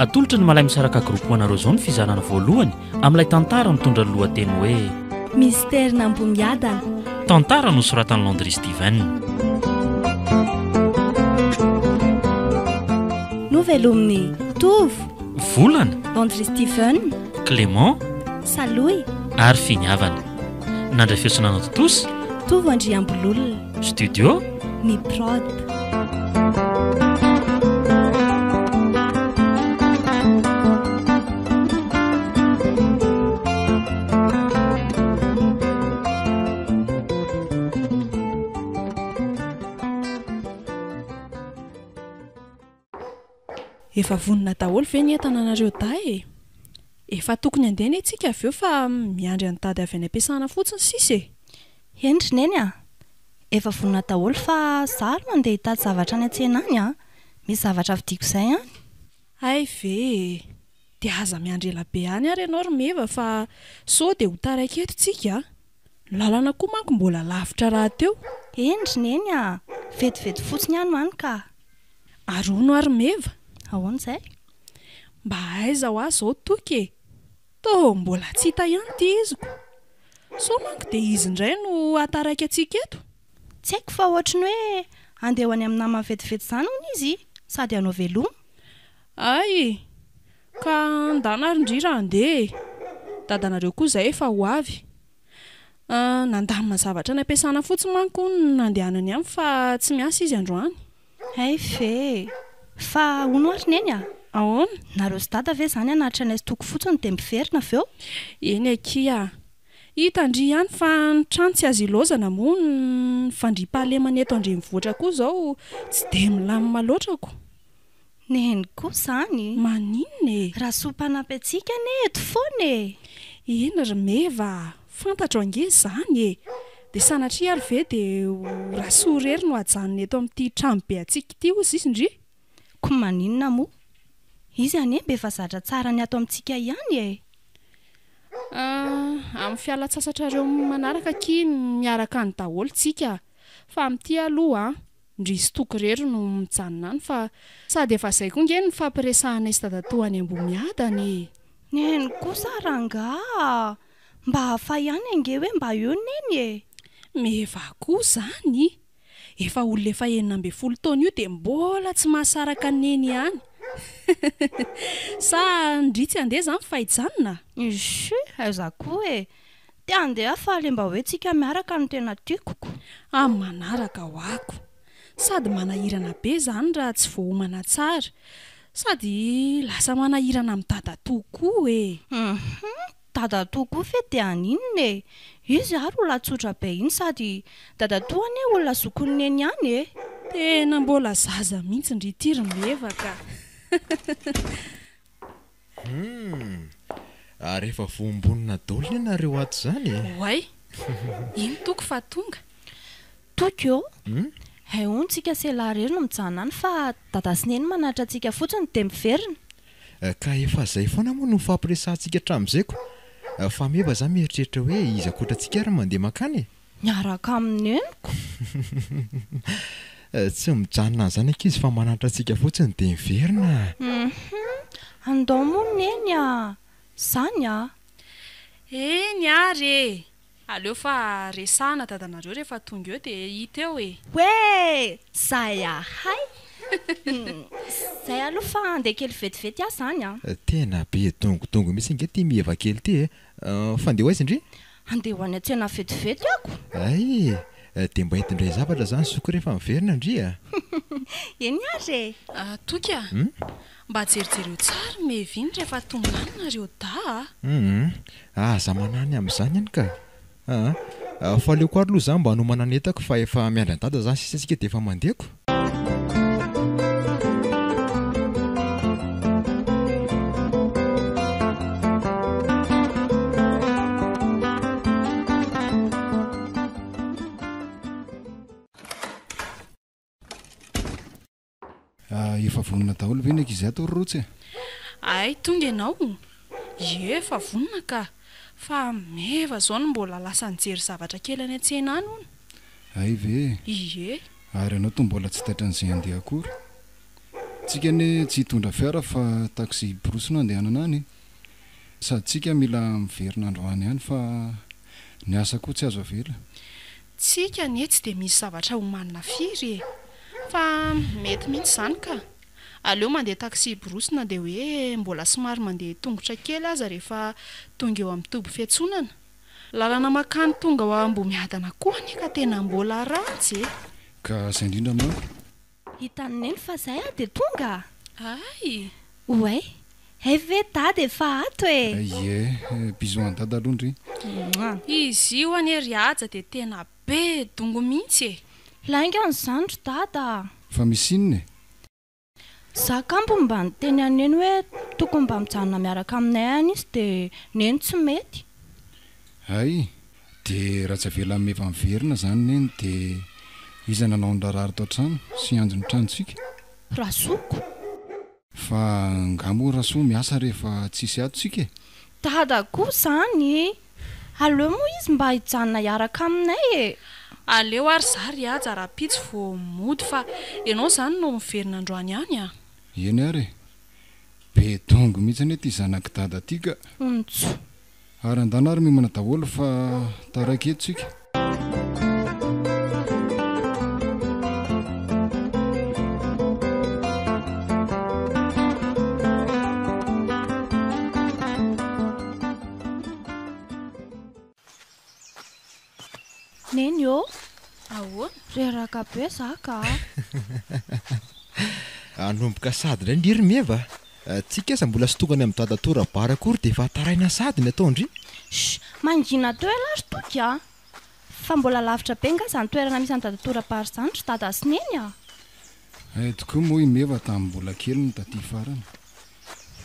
Atolotry ny Malaimisaraka Group ho anareo izao ny fizarana voalohany amin'ilay tantara mitondra ny lohateny hoe. Misterin'Ambohimiadana. Tantara nosoratan'i Landry Steven. Novelomin'i Tovo. Volana. Landry Steven. Clément. Salohy. Ary Finiavana. Nandray feo sy nanao tontosa. Tovo Andriambololona. Studio. Ny prod. Efa vonona daholo ve ny entana nareo dahy e? Efa tokony handeha anie tsika avy eo fa miandry an'i dada avy any am-piasana fotsiny sisa e! Eny ry Neny a! Efa vonona daholo fa za aloha andeha hitady zavatra any an-tsena any a! Misy zavatra vidiako izay any. Hay ve e! Dia aza miandry ela be any ary ianao ry Meva fa sao dia ho taraiky eto tsika a! Ny lalana koa manko mbola lavitra rahateo. Eny ry Neny a! Vetivety fotsiny aho no any ka! Ary hono ary Meva? Ahoana izay? Mba aiza ho aho izao Toky e? Toa mbola tsy hita ihany ity iziko. Sao manko dia izy indray no hahataraiky antsika eto? Tsy haiko fa ohatry ny hoe handeha ho any amin'ny namany vetivety izany hono izy sady hanao veloma. Hay! Ka ndana ary ndry raha handeha e! Dadanareo koa izay efa ho avy. Nandamina zavatra any am-piasana fotsiny manko hono no nandehanany any fa tsy miasa izy androany. Hay ve e! Fa hono ary Neny a! Ahoana? Nareo sy Dada ve izany hanatitra anay sy Toky fotsiny dia miverina avy eo? Eny akia a! Hita ndry ihany fa ny trano tsy azo ilaozana moa ny fandriampahalemana eto an-drenivohitra koa izao tsy dia milamina loatra ko! Neny koa izany! Maninona e? Rasoa mpanampy antsika anie eto foana e! Eny ry Meva a! Fantatro ange izany e! Dia sanatria ary ve dia ho Rasoa irery no hajanona eto amin'ity tranobe antsika ity hozy izy ndry? Ko maninona moa? Izy anie mba efa zatra tsara ny ato amintsika ihany e! Ah, amin'ny fialan-tsasatrareo manaraka akia miaraka any daholo tsika fa amin'ity aloha an, ndry sy Toky irery no mijanona any fa sady efa izay koa nge no nifampiresahanay sy dadatoa any Ambohimiadana e! Neny kosa rangaha! Mba hafa ihany ange hoe mba eo Neny e! Meva koa izany! Efa olona efa 16 taona io dia mbola tsy mahasaraka an'i Neny ihany. Sa ndry tsy handeha izany fa hijanona? Chut! Aiza koa e! Te handeha aho fa le mba hoe tsika miaraka no tena tiako ko! Amin'ny manaraka ho'ako! Sady manahirana be izany raha tsy voaomana tsara. Sady lasa manahirana amin'i dadatoa koa e! Hum! Dadatoa koa ve dia haninona e! Izy ary olona tsotra be iny sady dadatoa anie olona zokin'i Neny ihany e! Tena mbola zaza mihitsy ndry ity ry Meva ka! Humm! Ary efa voambonina daholo anie nareo ato izany e! Oay! Iny Toky fa tonga! Toky ô! Hay hono tsika sy elah irery no mijanona any fa dada sy neny manatitra antsika fotsiny dia miverina. Ka efa zay foana moa no nifampiresahantsika hatramin'izay ko! Fa meva za mieritreritra hoe iza ankoatra antsika ary no mandeha mankany e! Miaraka amin'ny neniko. Tsy mijanona an'izany ankizy fa manatitra antsika fotsiny dia miverina a! Hum! Andao moa neny a! Zany a! Eny ary e! Aleo fa resahana dadanareo rehefa tonga eo dia hita eo e! Hoe! Zay ahay! Zay aloha fa andeha kely vetivety aho zany an! Tena be dongodongo mihitsy ange ity miheva kely ity e! Fa andeha ho aiza ndry? Andeha ho any an-tsena vetivety ako! Hay e! Dia mba ento indray zavatra zany zoky rehefa miverina ndry a! Eny ary e! Toky a! Mba jerijereo tsara i Mevy iny rehefa tonga any nareo dahy a! Humm aza manahy ny amin'izany anie ka! Aa fa aleoko ary aloha za mba hanomana ny entako fa efa miandry an'i dada zany sisa tsika dia efa mandeha ko! Efa vonona daholo ve ny ankizy ato ry Rotsy e? Hay tonga ianao? Ie efa vonona ka! Fa meva izao no mbola lasa nijery zavatra kely any an-tsena any hono. Hay ve e? Ie. Ary ianao toa mbola tsy taitran'izay handeha akory? Tsika anie tsy hitondra fiara fa taxi brousse no andehanana any e. Sady tsika mila miverina androany ihany fa ny asa koa tsy azo avela. Tsika anie tsy dia misy zavatra omanina firy e! Fa mety mihitsy izany ka! Aleo mandeha taxi brousse na dia hoe mbola somary mandeha tongotra kely aza rehefa tonga eo amin'ny toby fiantsonana. Lalana mankany tonga ao Ambohimiadana koa anie ka tena mbola ratsy e! Ka izay indrindra manko. Hitan'i Neny fa zay aho dia tonga a! Hay! Oay! Hay ve Dada efa ato e! Ie, bisous an'i Dada aloha ndry. Mouah! Izy io anie ry Haja dia tena be dongo mihitsy e! Laingany izany ry Dada a! Fa misy inona e? Za kambo mba niteny an'i Neny hoe tokony mba mijanona miaraka aminay any izy dia Neny tsy mety. Hay! Dia raha tsy avelan'i Meva miverina izany Neny dia iza nanao ny raharaha ato an-trano sy hiandry ny tranontsika? Razoky. Fa angaha moa Rasoa miasa rehefa tsisy ato tsika e? Dada koa izany e! Aleo moa izy mba hijanona hiaraka aminay e! Aleo ary za ry Haja rahampitso vao mody fa ianao izany no miverina androany ihany a! Eny ary e! Be dongo mihitsy anie ity zanak'i Dada ity ka! Ontso! Ary andana ary miomana daholo fa taraiky eto tsika. Neny ô! Ahoana? Reraka be za ka! Hanomboka sady indray ndry ry Meva a! Tsika aza mbola tsy tonga any amin'i dadatoa Rabary akory dia efa taraina sady ny ataon-dry. Shh! Mangina teo ialahy ry Toky a! Fa mbola lavitra be nga izany toerana misy an'i dadatoa Rabary izany ry dada sy neny a! Hay tokoa moa i Meva tamin'ny mbola kely no taty farany.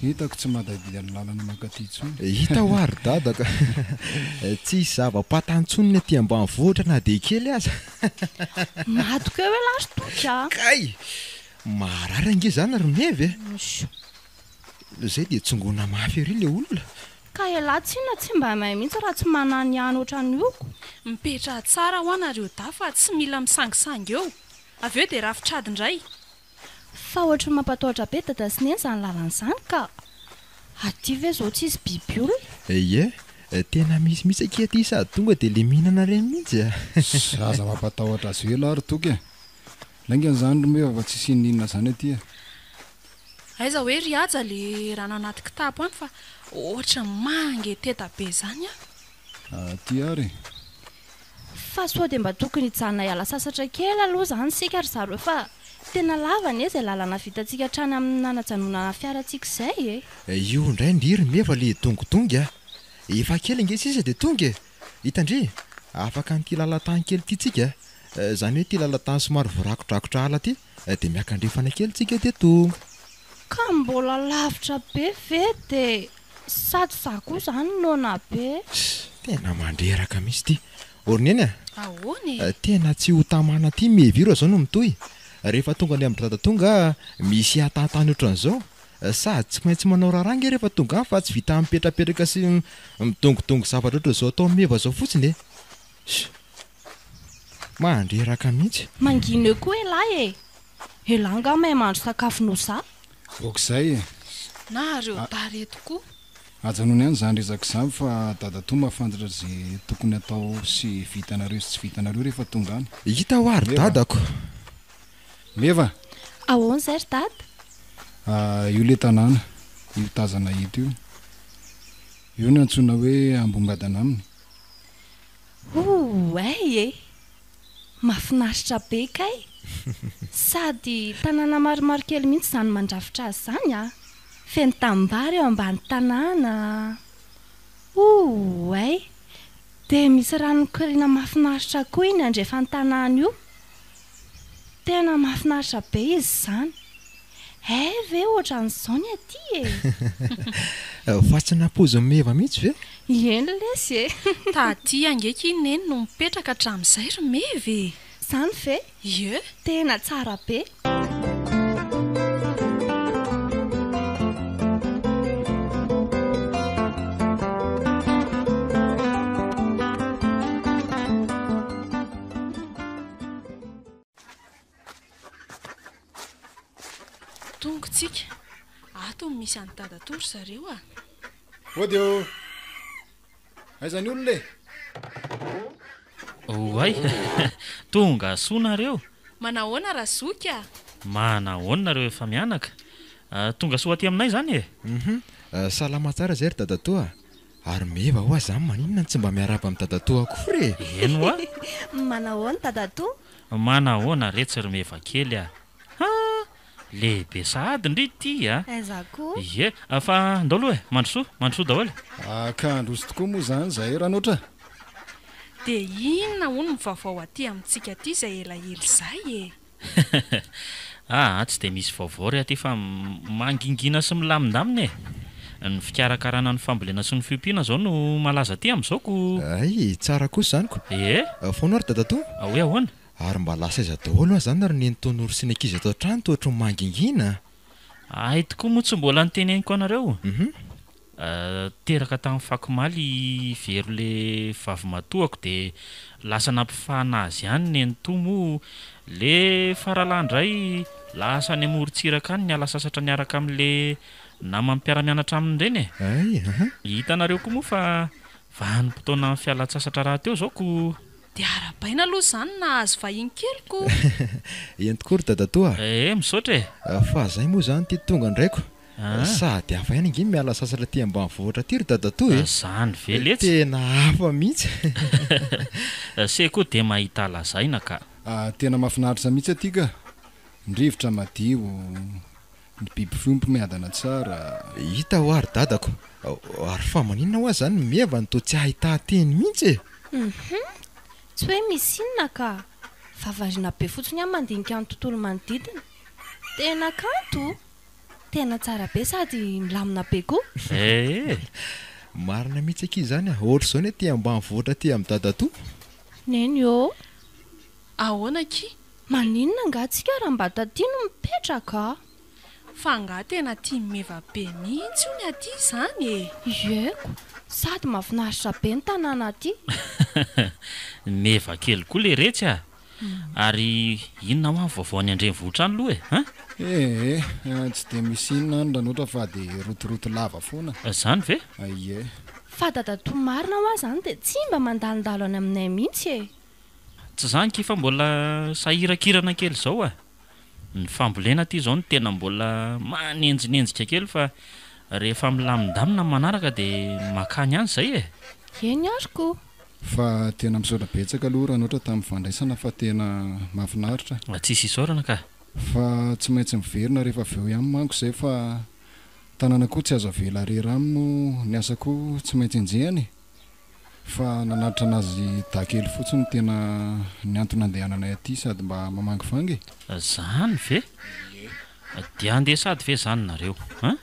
Hitako tsy mahatadidy ny lalana mankaty intsony. Hita hoa ry dada ka! Tsisy zava-pantany intsony ny aty ambanivohitra na dia kely aza. Matoky eo ialahy ry Toky a! Kay! Maharary ange izany ry Meva e! Izay dia tsongoina mafy ery ilay olona. Ka ialahy tsinona tsy mba mahay mihitsy raha tsy mananihany ohatran'ny oko. Mipetraha tsara hoa nareo dahy fa tsy mila misangisangy eo. Avy eo dia rafitr'ady indray. Fa ohatry ny mampatahotra be dada sy neny izany lalana izany ka! Aty ve izao tsisy biby olona? Ie, tena misy mihitsy akia aty sady tonga dia le mihinana ireny mihitsy a! Aza mampatahotra azy ela ry Toky a! Laingany izany ry Meva fa tsisy inon'inona izany aty a! Aiza hoe ry Haja le rano anaty kitapo any fa ohatry ny mangeteta be izany an! Aty ary e! Fa sao dia mba tokony hijanona hiala sasatra kely aloha izany isika ry zareo fa tena lava anie izay lalana vitantsika hatrany amin'ny nanajanonana fiarantsika izay e! Io indray ndry ry Meva le dongodongy a! Efa kely ange sisa dia tonga e! Hita ndry, afaka an'ity lalan-tany kely ity tsika a! Izany hoe ity lalan-tany somary voarakodrakotra ala ity dia miakandrefana kely tsika dia tonga. Ka mbola lavitra be ve dia sady za koa izany noana be. Tena mandreraka mihitsy ity. Ô ry Neny a! Ahoana e? Tena tsy ho tamana aty Mevy io raha izao no mitohy. Rehefa tonga any amin-dry dada tonga misy hatatany ohatran'izao. Sady tsy maintsy manao raharaha ange rehefa tonga any fa tsy vita mipetrapetraka sy midongodongo zavatra ohatran'izao ataon'i Meva izao fotsiny e! Mandreraka mihitsy. Mangina eo koa elah e! Elah angaha mahay mahandro sakafo noho za? Ok'izay e! Nareo tare tokoa. Ajanony any izany resaka izany fa dadatoa mahafantatra ze tokony atao sy vitanareo sy tsy vitanareo rehefa tonga any. Hita hoa ry Meva. dadako. Meva! Ahoana izay ry dada? Ah, io le tanàna, io tazana eto io. Io no antsoina hoe Ambohimadana aminy. Ouay e! Mafinaritra be kay! Sady tanàna maromaro kely mihitsy izany mandrafitra azy izany a! Feno tanimbary eo ambany tanàna a! Ouay! Dia misy rano mikoriana mahafinaritra koa iny andrefan-tanàna io. Tena mahafinaritra be izy izany. Hay ve ohatran'izao ny aty e! Fa tsy nampoizin'i Meva mihitsy ve? Eny lesy e! Taty ange ki Neny no mipetraka hatramin'izay ry Meva e! Izany ve? Ie! Tena tsara be! Tonga tsika. Ato no misy an'i Dadatoa ry zareo a! Mody ô! Aiza ny olona e? Oay! Tonga soa nareo! Manahoana Razoky a! Manahoana nareo efa mianaka? Tonga soa aty aminay izany e! Hum salama tsara izay ry dadatoa a! Ary meva hoa zany maninona no tsy mba miarahaba amin'i dadatoa akory e! Eny hoa! Manahoana dadatoa? Manahoana retsy ry meva kely a! Ha! Lehibe sahady ndry ity a! Aiza koa? Ie, fa ndao aloha e! Mandrosoa, mandrosoa daholo e! Ah, ka handroso tokoa moa izany izahay Ranotra a! Dia inona hono ny vaovao aty amintsika aty izay elaela izay e? Aa, tsy dia misy vaovao re aty fa mangingina sy milamindamina e! Ny fikarakarana ny fambolena sy ny fiompiana izao no malaza aty amin'izao ko! Hay, tsara kosa izany ko! Ie! Fono ary dadatoa? Hoe ahoana? Ary mba lasa aiza daholo hoa zany ry nenitoa Noro sy ny ankizy ato an-trano toa ohatry ny mangingina a! Hay tokoa moa tsy mbola noteneniko anareo. Teraka tamin'ny fakomaly i Vero le vavimatoako de lasa nampifahana azy ihany nenitoa moa le faralahy indray lasa any amorontsiraka any niala sasatra niaraka amin'le namany mpiara-mianatra aminy ireny e! Hay aha! Hitanareo koa moa fa vanim-potoanan'ny fialan-tsasatra rahateo izao ko! Dia arahabaina aloha izany nahazo vahiny kely ko! Eny tokoa ry dadatoa a! Ee, misaotra e! Fa zay moa izany ity tonga indray ko! Sady hafa ihany ange ny miala sasatra aty ambanivohitra aty ry dadatoa e! Zany ve letsy? Tena hafa mihitsy! Se koa dia mahita lazaina ka! Tena mahafinaritra mihitsy aty ka! Ny rivotra madio, Ny biby fiompy miadana tsara. Hita hoa ry dadako. Ary fa maninona hoa zany ny meva no toa tsy ahità-teny mihitsy e? Hum tsy hoe misy inona ka! Fa variana be fotsiny aho mandinika ny tontolo manodidina. Tena kanto! Tena tsara be sady milamina be koa. Ee! Marina mihitsy akia izany a! Ohatr'izao ny aty ambanivohitra aty amin'i dadatoa. Neny ô! Ahoana akia? Maninona angaha tsika raha mba taty no mipetraka? Fa angaha tena tia meva be mihitsy hono aty izany e? Ieko, sady mahafinaritra be ny tanàna aty. Meva kely koa leretsy a! Ary inona hoa ny vaovao any an-drenivohitra any aloha e? An? Ee, tsy dia misy inona any Ranotra fa dia rotoroto lava foana. Izany ve? Ie. Fa dadatoa marina hoa izany dia tsy mba mandalondalo any aminay mihitsy e! Tsy zany ki fa mbola sahirakirana kely zao a! Ny fambolena aty zao no tena mbola manenjinenjika kely fa rehefa milamindamina ny manaraka de makany ihany zay e! Eny ary ko! Fa tena misaotra betsaka aloha Ranotra tamin'ny fandraisana fa tena mahafinaritra. Tsisy isaorana ka! Fa tsy maintsy miverina rehefa avy eo ihany manko izay fa tanàna koa tsy azo avela rery any moa ny asa koa tsy maintsy enjehana e! Fa nanatitra anazy dahy kely fotsiny no tena ny antony nandehananay aty sady mba mamangivangy e! Zany ve? Dia handeha sady ve zany nareo an?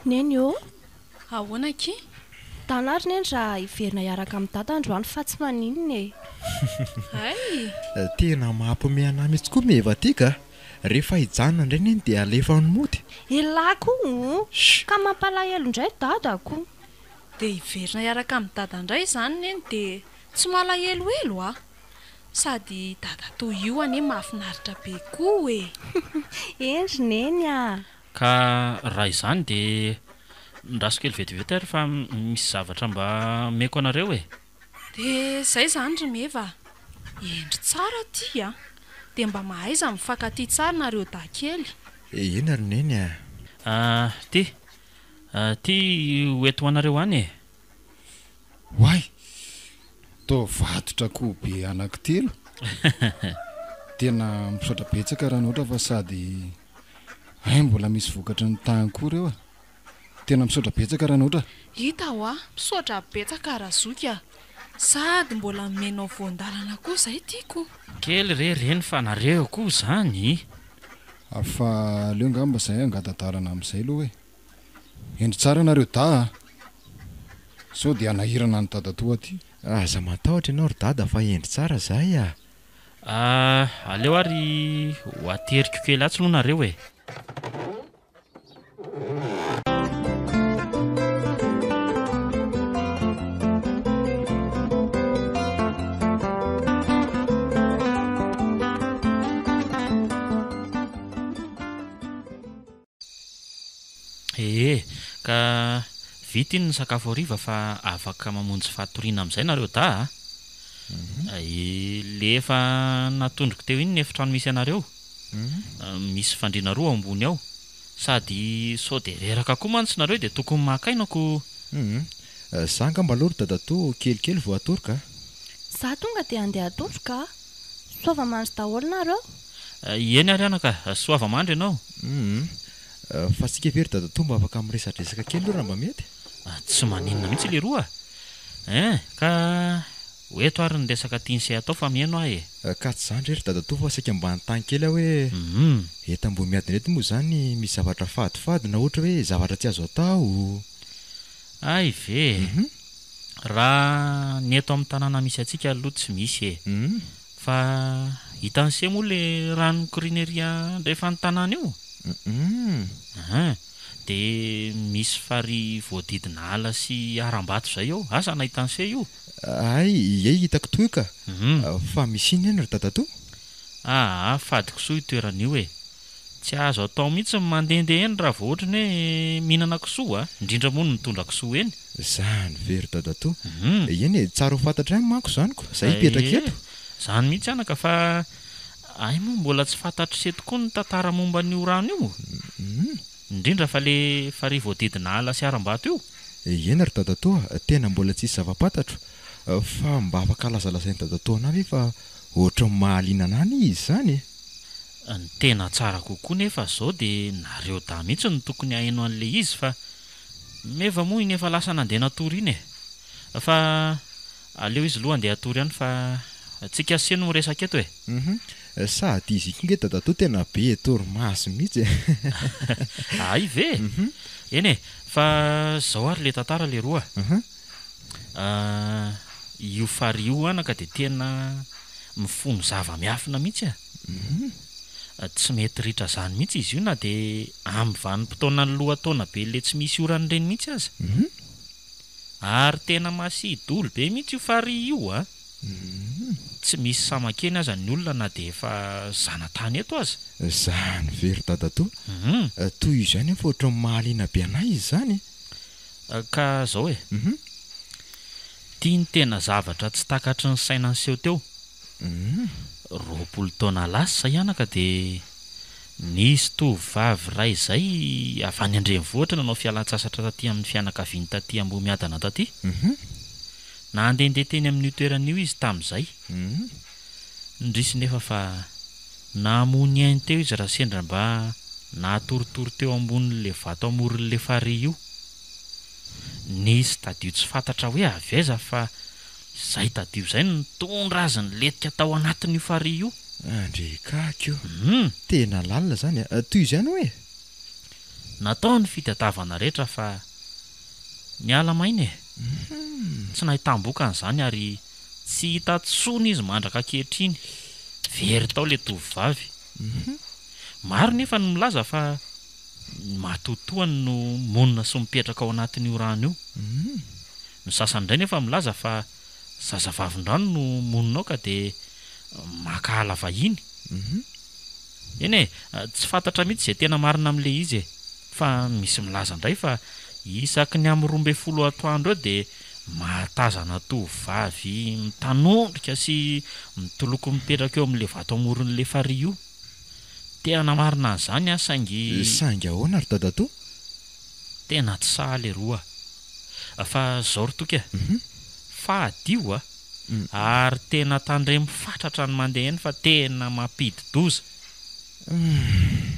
Neny ô! Ahoana akia? Ndana ary Neny raha hiverina hiaraka amin'i Dada androany fa tsy maninona e! Hay! Tena mampiomehy anah mihitsy koa Meva ty ka! Rehefa hijanona indray Neny dia alefany mody. Elah koa o! Ka mampalahelo indray Dada ko! Dia hiverina hiaraka amin'i Dada indray izany Neny dia tsy malahelohelo a! Sady dadatoa io anie mahafinaritra be koa e! Eny ry Neny a! Ka raha izany dia ndraso kely vetivety ary fa misy zavatra mba omeko anareo e! Dia izay izany ry Meva a! Hendry tsara aty a! Dia mba mahaiza mifankatia tsara nareo dahy kely. Eny ry Neny a! Ah, ty! Ty ho eto ho anareo any e! Oay! Toa vatotra akoho be anankitelo. Tena misaotra betsaka Ranoatra fa sady hay mbola misy vokatry ny tany koa ireo a! Tena misaotra betsaka Ranoatra. Hita hoa, misaotra betsaka Razoky a! Sady mbola nomenao voan-dalana koa izay tiako. Kely re reny fa nareo koa zany. Fa aleo ngamba zay angata-dalana amin'izay aloha e! Hendry tsara nareo dahy a! Sao dia hanahirana an'i dadatoa aty. Aza matahotra ianao ry dada fa hendry tsara zahay a! Aleo ary ho ateriko kely atsy aloha nareo e! Ee, ka vita iny ny sakafo hariva fa afaka mamonjy fatoriana amin'izay nareo dahy a! Le efa natondroko teo iny ny efitrano misy anareo. Misy fandriana roa ao ambony ao. Sady sao dia reraka koa mantsy nareo dia tokony maka aina ko. Hum. Za angamba aloha ry dadatoa kelikely vao hatory ka. Za tonga dia handeha hatory ka. Soava mandry daholo nareo. Eny ary anaka, soava mandry ianao. Hum. Fa tsika ve ry dadatoa mba afaka miresadresaka kely aloha raha mba mety? Tsy maninona mihitsy leroa a! Hein! Ka ho eto ary ny resaka tian'i se atao fa mihaino aho e! Ka tsy izany re ry dadatoa fa saika mba hanontany kely aho hoe eto Ambohimiadina eto moa izany misy zavatra fadifady na ohatra hoe zavatra tsy azo atao? Hay ve e! Raha ny eto amin'ny tanàna misy antsika aloha tsy misy e! Fa hitan'i se moa le rano mikoriana ery andrefan'ny tanàna io? Hein! Dia misy farihy voadidina ala sy harambato izay eo. Asa na hitan'i se io? Hay, ie hitako toy ka. Fa misy inona eny ry dadatoa? Aa, fady kisoa io toerana io e. Tsy azo atao mihitsy ny mandehandeha eny raha vao ohatry ny hoe mihinana kisoa a! Indrindra moa ny mitondra kisoa eny. Zany ve ry dadatoa? Eny e, tsara ho fantatra ihany manko izany ko, zay hipetraka eto. Zany mihitsy anaka fa hay moa mbola tsy fantatr'i se tokoa ny tantara momba an'io rano io. Indrindra fa le farihy voadidina ala sy harambato io. Eny ry dadatoa, tena mbola tsisy zava-pantatro fa mba afaka lazalazain'i dadatoa anah ve fa ohatran'ny mahaliana anah anie izy izany e! Ny tena tsara kokoa nefa zao de nareo dahy mihitsy no tokony haheno an'le izy fa meva moa iny efa lasa nandeha natory iny e! Fa aleo izy loha andeha hatory any fa tsika sy no miresaka eto e! Hum sady izy iko nge dadatoa tena be torimaso mihitsy e! Hay ve? Eny e! Fa zao ary le tantara leroa a! Io farihy io anaka dia tena mifono zava-miafina mihitsy a! Tsy mety ritra zany mihitsy izy io na dia amin'ny vanim-potoanan'ny lohataona be le tsy misy orana ireny mihitsy aza. Ary tena masia-dolo be mihitsy io farihy io a! Tsy misy sahy mankeny aza ny olona na dia efa zanatany eto aza. Zany ve ry dadatoa? Tohizo ihany fa ohatran'ny mahaliana be anah izy izany e! Ka zao e! Ty ny tena zavatra tsy takatry ny saina niseho teo. 20 taona lasa izay anaka dia nisy tovovavy iray izay avy any an-drenivohitra nanao fialan-tsasatra taty amin'ny fianakaviany taty Ambohimiadana taty. Nandehandeha teny amin'io toerana io izy tamin'izay. Indrisy nefa fa namoy ny ainy teo izy raha sendra mba nahatoritory teo ambonin'ilay vato amoron'ilay farihy io. Nisy tadio tsy fantatra hoe avy aiza fa Izay tadio izay no nitondra azy nilentika tao anatin'io farihy io. Andrekaky o! Tena lalina izany a! Tohizo ihany hoe! Natao ny fitadiavana rehetra fa niala maina e! Tsy nahitam-bokany izany ary tsy hita intsony izy mandraka ankehitriny. Very tao ilay tovovavy. Maro nefa ny milaza fa ny matotoany no monina sy mipetraka ao anatin'io rano io. Ny sasany indray nefa milaza fa zazavavindrano no monina ao ka dia maka ala vahiny. Eny e, tsy fantatra mihitsy izay tena marina amin'ilay izy e. Fa misy milaza indray fa isaky ny amin'ny 12 atoandro eo dia mahatazana tovovavy mitanondrika sy mitoloko mipetraka eo amin'ilay vato amoron'ilay farihy io. Te hanamarina an'izany aho saingy. Saingy ahoana ry dadatoa? Tena tsy sahy leroa. Fa zao ry Toky a! Fadio a! Ary tena tandremo fatratra ny mandeha eny fa tena mampidi-doza. Humm!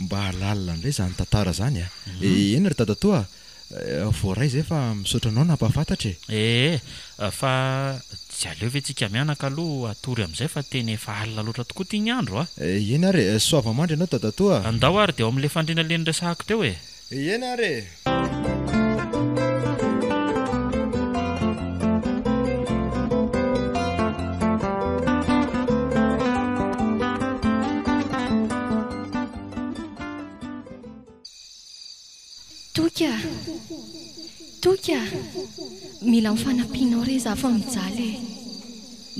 Mba lalina indray izany tantara izany a! Eny ry dadatoa a! Voaray izay fa misaotra anao nampahafantatra e! Ee, fa tsy aleo ve tsika mianaka aloha hatory amin'izay fa tena efa alina loatra tokoa ity ny andro a! Eny ary e! Soava mandry ianao dadatoa a! Andao ary dia ao amin'ilay fandriana le niresahako teo e! Eny ary e! Toky a! Toky a! Mila ny fanampianao re za fa mijaly e!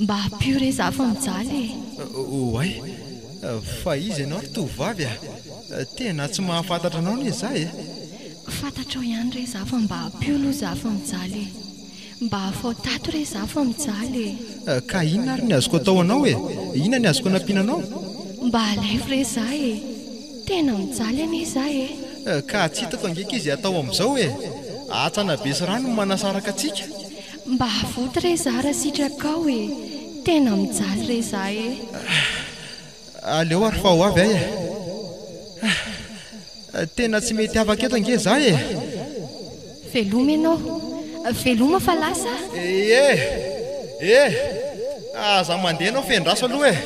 Mba ampio re za fa mijaly e! Oay! Fa iza ianao ry tovovavy a? Tena tsy mahafantatra anao anie za e! Fantatrao ihany re za fa mba ampio aloha za fa mijaly e! Mba afaho tato re za fa mijaly e! Ka inona ary ny azoko atao anao e? Inona ny azoko anampiana anao? Mba alaivo re za e! Tena mijaly anie za e! Ka tsy hitako ange akia izay atao amin'izao e! Atsana be sy rano no manasaraka antsika. Mba avoty re za raha sitrakao e! Tena mijaly re za e! Aleo ary fa ho avy aho e! Tena tsy mety afaka eto ange za e! Veloma ianao! Veloma fa lasa aho! E! E! Aza mandeha ianao fa endraso aloha e!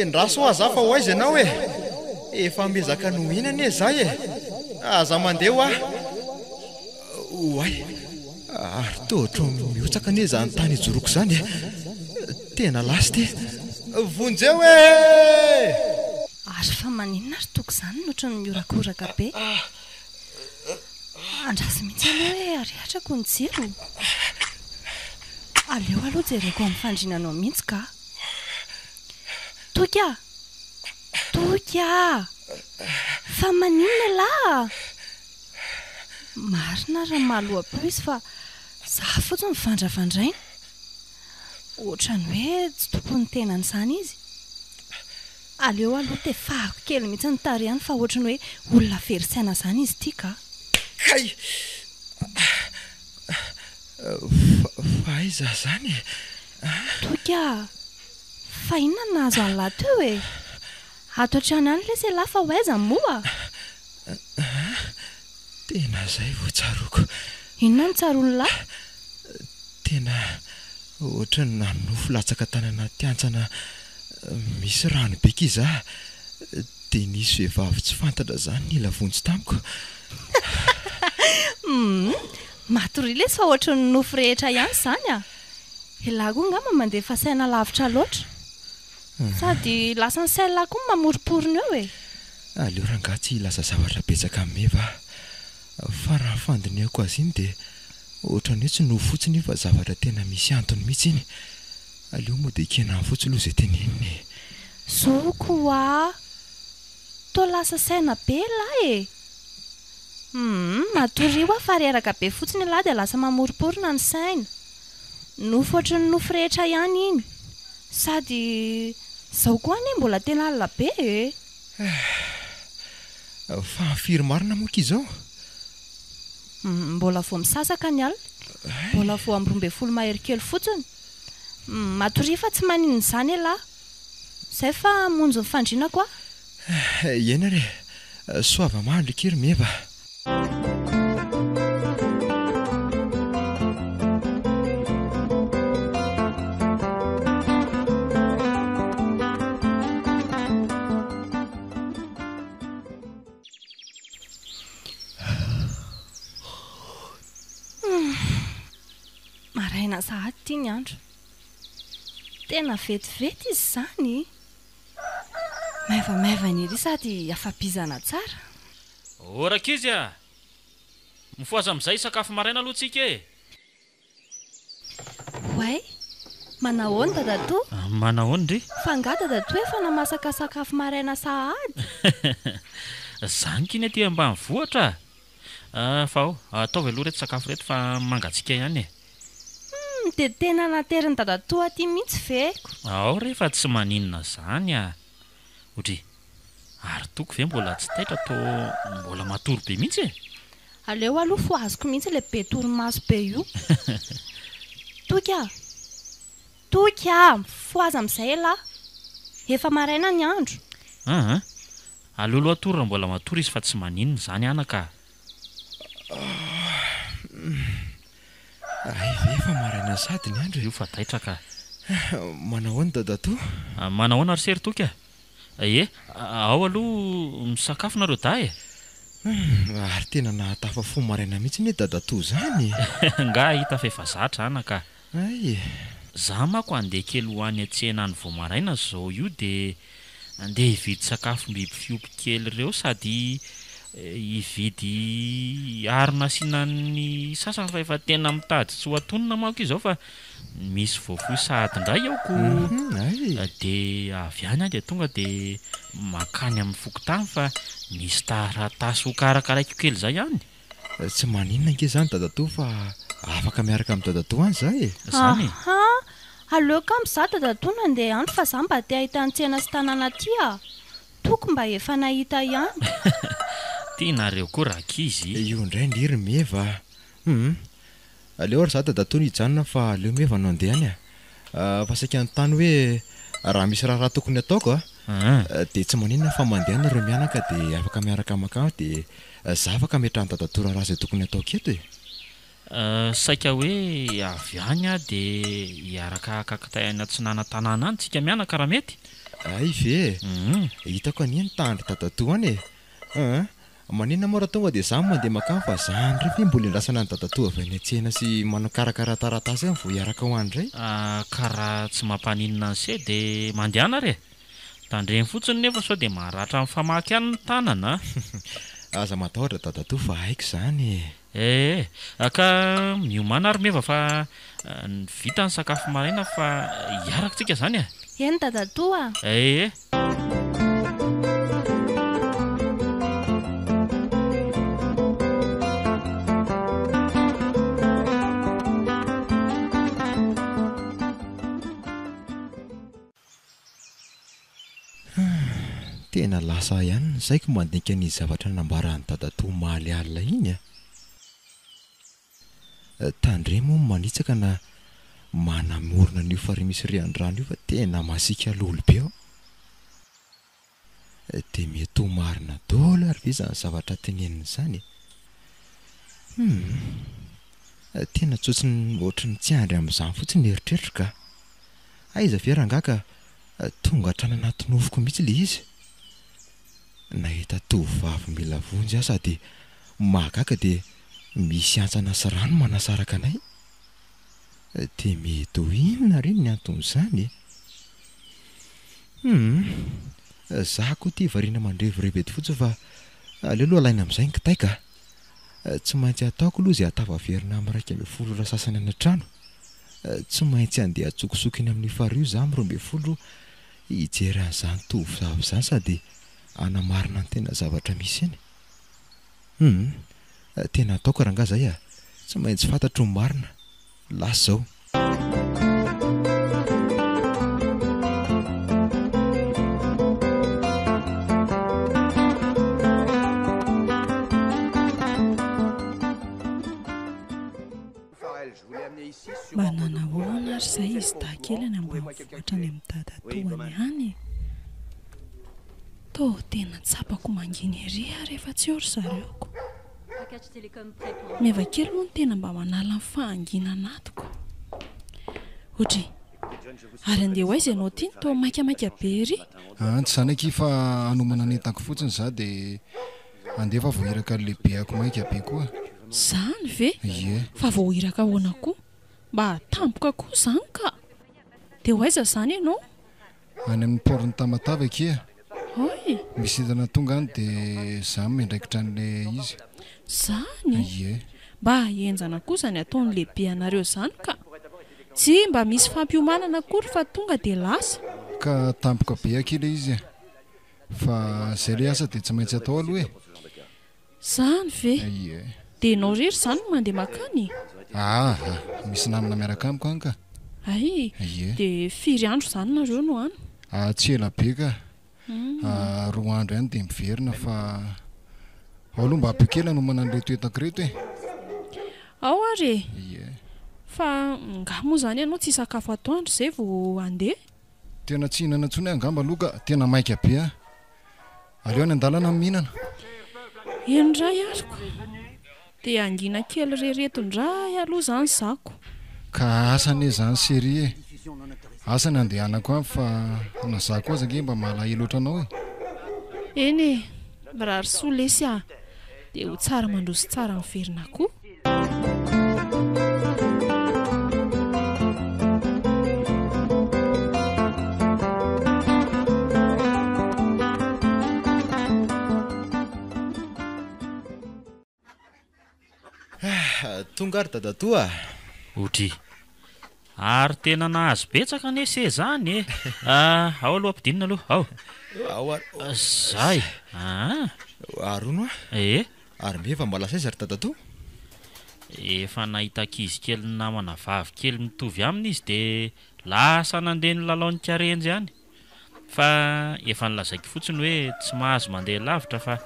Endraso hoa za fa ho aiza ianao e! Efa miezaka ny ho eny anie za e! Aza mandeha hoa! Oay! Ary toa ohatran'ny mihotsaka anie izany tany ijoroako izany e! Tena lasa ity! Vonjeo e! Ary fa maninona ry Toky izany no ohatran'ny mihorakoraka be? Andraso mihitsy aloha hoe arehatrako ny jiro. Aleo aloha jereko amin'ny fandrinanao mihitsy ka. Toky a! Toky a! Fa maninona elah? Marina raha mahaloa-peo izy fa za fotsiny vandravandraina. Ohatran'ny hoe tsy tompon'ny tenany izany izy. Aleo aloha tefahako kely mihitsy ny tarehiny fa ohatran'ny hoe olona very saina izany izy ity ka. Kay! Fa aiza izany e? Toky a! Fa inona no nahazo an'lah teo e? Ato hatrany ihany lesy elah fa ho aiza moa? Tena izay vao tsaroako. Inona no tsaroan'lah? Tena ohatran'ny nanonofy latsaka tany anaty hantsana misy rano be k'y za, dia nisy vehivavy tsy fantatra zany nila vonjy tamiko. Humm, matoria lesy fa ohatran'ny nofy rehetra ihany izany a! Elah koa angamba mandefa saina lavitra loatra. Sady lasan'ny sain'lah koa ny mamoromporona eo e! Aleo rangahy tsy hilaza zavatra betsaka amin'i Meva a! Fa raha ny fandinihako azy iny dia Ohatran'ny hoe tsy nofy fotsiny io fa zavatra tena misy antony mihitsy iny. Aleo moa dia ekena any fotsiny aloha izay teneniny e. Zoko oa! Toa lasa saina be elah e! Humm, matoria hoa fa reraka be fotsiny elah dia lasa mamoromporona ny saina. Nofy ohatry ny nofy rehetra ihany iny. Sady izao koa anie mbola tena alina be e! Fa firy marina moa akia izao? Mbola vao misasaka ny alina. Mbola vao amin'ny 12 mahery kely fotsiny. Matoria fa tsy maninona izany elah. Izay fa hamonjy ny fandrianako aho. Eny ary e. Soava mandry akia ry Meva a. Maraina sahady ity ny andro. Tena vetivety izy izany. Maivamaivana ery sady afa-bizana tsara. Ô rankizy a! Mifohaza amin'izay hisakafo maraina aloha tsika e! Oay! Manahoana dadatoa? Manahoana ndry? Fa angaha dadatoa efa namasaka sakafo maraina sahady? Zany k'iny aty ambanivohitra a! Fa ao, ataovy aloha ireto sakafo ireto fa mangatsiaka ihany e! Humm, dia tena naterin'i dadatoa aty mihitsy ve? Ao re fa tsy maninona zany a! Odry, ary Toky ve mbola tsy taitra toa mbola matory be mihitsy e? Aleo aloha fohaziko mihitsy ilay be torimaso be io. Toky a! Toky a! Mifohaza amin'izay elah! Efa maraina ny andro. Aa! Aleo aloha atory raha mbola matory izy fa tsy maninona izany anaka a! Hay ve efa maraina sahady ny andro e? Io fa taitra ka! Manahoana dadatoa? Manahoana ry se ry Toky a! Ie, ao aloha misakafo nareo dahy e! Humm, ary tena nahatafa fo maraina mihitsy anie dadatoa zany e! Nga hita fa efa zatra anaka. Hay e! Za manko handeha kely ho any an-tsena any vao maraina zao io de andeha hividy sakafom-biby fiompy kely ireo sady hividy harona asiana ny sasany fa efa tena mitady tsy ho antonona manko izy zao fa Misy voafoy sahady indray ao ko dia avy any aho dia tonga dia mankany amin'ny fokontany fa misy taratasy ho karakaraiko kely izay any. Tsy maninona ange izany dadatoa fa afaka miaraka amin'i dadatoa any za e! Zany e! Aha! Aleo kamo za dadatoa nandeha any fa za mba te hahita ny tsena sy tanàna aty a! Toky mba efa nahita ihany. Tianareo koa rankizy. Io indray ndry ry Meva a! Hum! Aleo ary za dadatoa no hijanona fa aleo Meva no handeha any a! Fa saika hanontany hoe raha misy raharaha tokony hataoko a! Dia tsy maninona fa mandeha nareo mianaka dia afaka miaraka makany dia za afaka ametrahan'i dadatoa raharaha izay tokony hataoko eto e! Saika hoe avy any aho dia hiaraka haka kitay any atsinanantanàna any tsika mianaka raha mety? Hay ve e! Hitako anie ny tahan-dry dadatoa any e! An! Maninona moa raha tonga dia za no mandeha makany fa za indray ve mbola iandrasana an'i dadatoa avy any an-tsena sy manao karakara taratasy any vao hiaraka ho any indray? Ka raha tsy mampaninona an'se dia mandehana ary e! Tandremo fotsiny nefa sao dia maratra mifamaky any ny tanana a! Aza matahotra dadatoa fa haiko izany e! Ee, ka miomàna ary Meva fa vita ny sakafo maraina fa hiaraka tsika zany e! Eny dadatoa a! Ee. Tena lasa ihany ny saiko mandinika ny zavatra nambaran'i dadatoa omaly alina iny a! Tandremo hono manitsaka na manamorona an'io farihy misy rian-drano io fa tena masiaka lolo be ao. Dia mety ho marina daholo ary ve izany zavatra teneniny izany e? Humm. Tena tsotsiny ohatry ny tsy andry amin'izany fotsiny ny eritreritro ka. Aiza ve rangahy ka tonga hatrany anaty nofiko mihitsy ilay izy. Nahita tovovavy mila vonjy aho sady mahagaga dia misy hantsana sy rano manasaraka anay. Dia mety ho inona re ny anton'izany e? Humm. Za koa ity variana mandrevirevy eto fotsiny fa aleo aloha alaina amin'izay ny kitay ka. Tsy maintsy ataoko aloha izay hahatafaverina amin'ny 11 ora sasany any an-trano. Tsy maintsy handeha an-tsokosoko eny amin'io farihy io za amin'ny 12 hijery an'izany tovovavy izany sady hanamarina ny tena zavatra misy eny. Humm. Tena ataoko rangaha zay a! Tsy maintsy fantatro ny marina. Lasa izao. Mba nanahoana ary izay izy dahy kely any ambanivohitra any amin'ny dadatoany any e? Toa tena tsapako mangina ery aho rehefa tsy eo ry zareoko. Meva kely moa no tena mba manala ny fahanginana atoko. Oudry, ary andeha ho aiza ianao ity no toa maikamaika be ery? An, tsy izany akia fa hanomana ny entako fotsiny za dia andeha fa voahiraka ny lehibeako maika be koa. Izany ve? Ie. Fa voahiraka ahoana koa? Mba tampoka koa izany ka! Dia ho aiza izany ianao? Any amin'ny port-n'i Tamatave akia. Hoy? Misy entana tonga any dia za miandraikitra an'ilay izy. Zany? Ie. Mba henjana koa izany ataon'ny lehibe anareo izany ka! Tsy mba misy fampiomanana akory fa tonga dia lasa. Ka tampoka be akia ilay izy e! Fa izay ilay asa dia tsy maintsy atao aloha e! Zany ve? Ie. Dia ianao irery izany no mandeha mankany? Aa, misy namana miaraka amiko any ka. Hay, Ie. dia firy andro izany nareo no any? Ah, tsy ela be ka. 2 andro ihany dia miverina fa ao aloha mba ampio kely hanomana an'ireto entako ireto e. Ao ary e. Ie. Fa nga moa izany ianao tsy hisakafo atoandro izay vao handeha? Tena tsy hihinana intsony aho angamba aloha ka, tena maika be aho. Aleo any an-dalana no mihinana. Eny indray ary ko. Dia hangina kely re reto indray aloha izany zako. Ka asa anie izany chérie e. Asa ny handehanako any fa na za koa aza ange mba malahelo ohatranao e. Eny e, mirary soa lesy ah. Dia ho tsara mandroso tsara miverina koa. Tonga ary dadatoa a! Odry. Ary tena nahazo betsaka anie se zany e! Ao aloha ampidinina aloha, ao. Ao ary. Zay. Aa. Ary hono a? Ee. Ary meva mba lasa aiza ry dadatoa? Efa nahita ankizy kely namana vavy kely mitovy aminy izy dia lasa nandeha nilalao nikarenjy any. Fa efa nolazaiko fotsiny hoe tsy mahazo mandeha lavitra fa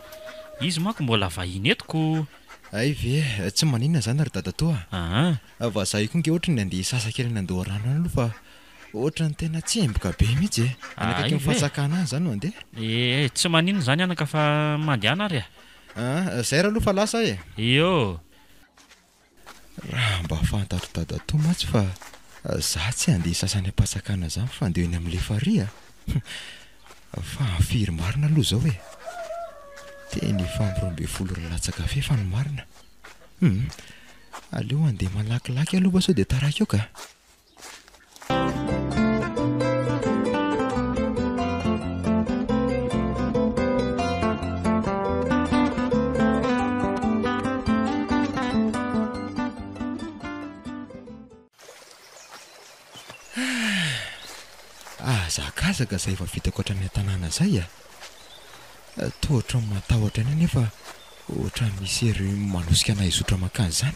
izy manko mbola vahiny eto ko. Hay ve, tsy maninona izany ry dadatoa a! Aa. Vazaha io koa nge ohatry ny handeha hisasa kely any an-doharano any aloha fa ohatry ny tena tsemboka be mihitsy e! Any Hay akaikin'ny ve? fantsakana any izany no handeha. Ee, tsy maninona izany anaka fa mandehana ary a! Aa, zay aloha fa lasa e! Io! Raha mba fantatr'i dadatoa mantsy fa za tsy handeha hisasa any am-patsakana izany fa handeha eny amin'ilay farihy a! Fa firy marina aloha izao e? Tena efa amin'ny 12 ora latsaka fahefany marina. Hum! Aleo handeha malakilaky aloha fa sao dia taraiky eo ka! Hazakazaka izay efa vitako hatrany an-tanàna izay a! Toa ohatran'ny matahotra ihany aho nefa ohatran'ny misy hery manosika anà hizotra mankany izany.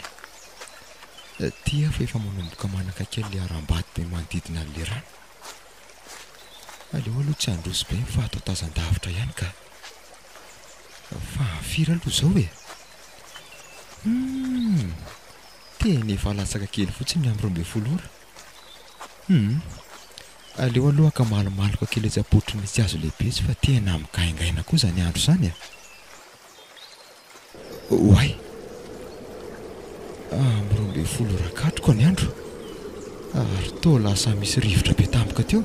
Ty aho fa efa manomboka manakaiky an'ilay harambato be manodidina an'ilay rano. Aleo aloha tsy handroso be fa atao tazan-davitra ihany ka. Fa firy aloha izao e? Humm! Tena efa latsaka kely fotsiny ny amin'ny 12 ora. Humm! Aleo aloha haka malomaloka kely etsy am-pototry ny hazo lehibe etsy fa tena migaingaina koa izany andro izany e! Oay! Amin'ny 12 ora katroka ny andro ary toa lasa misy rivotra be tampoka teo.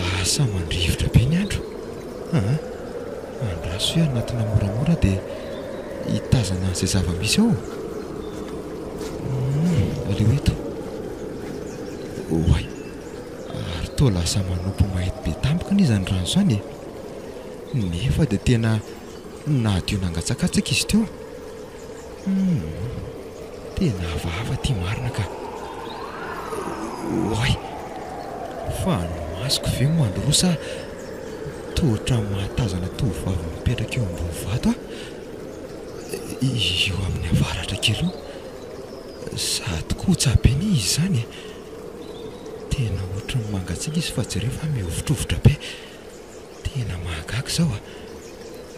Lasa mandrivotra be ny andro. Aa! Andraso hoe hanatona moramora dia hitazana an'izay zava-misy ao. Humm! Aleo eto. Oay! Ary toa lasa manopy mainty be tampoka anie izany rano izany e! Nefa dia tena nadio nangatsakatsaka izy teo. Humm! Tena hafahafa ity marina ka. Oay! Fa ny masoko ve mandroa sa toa ohatran'ny mahatazana tovovavy mipetraka eo ambony vato aho? Io amin'ny avaratra kely io. Sady kotsa be anie izy izany e! Tena ohatran'ny mangatsiaka izy fa jereo fa mihovitrovitra be. Tena mahagaga izao a!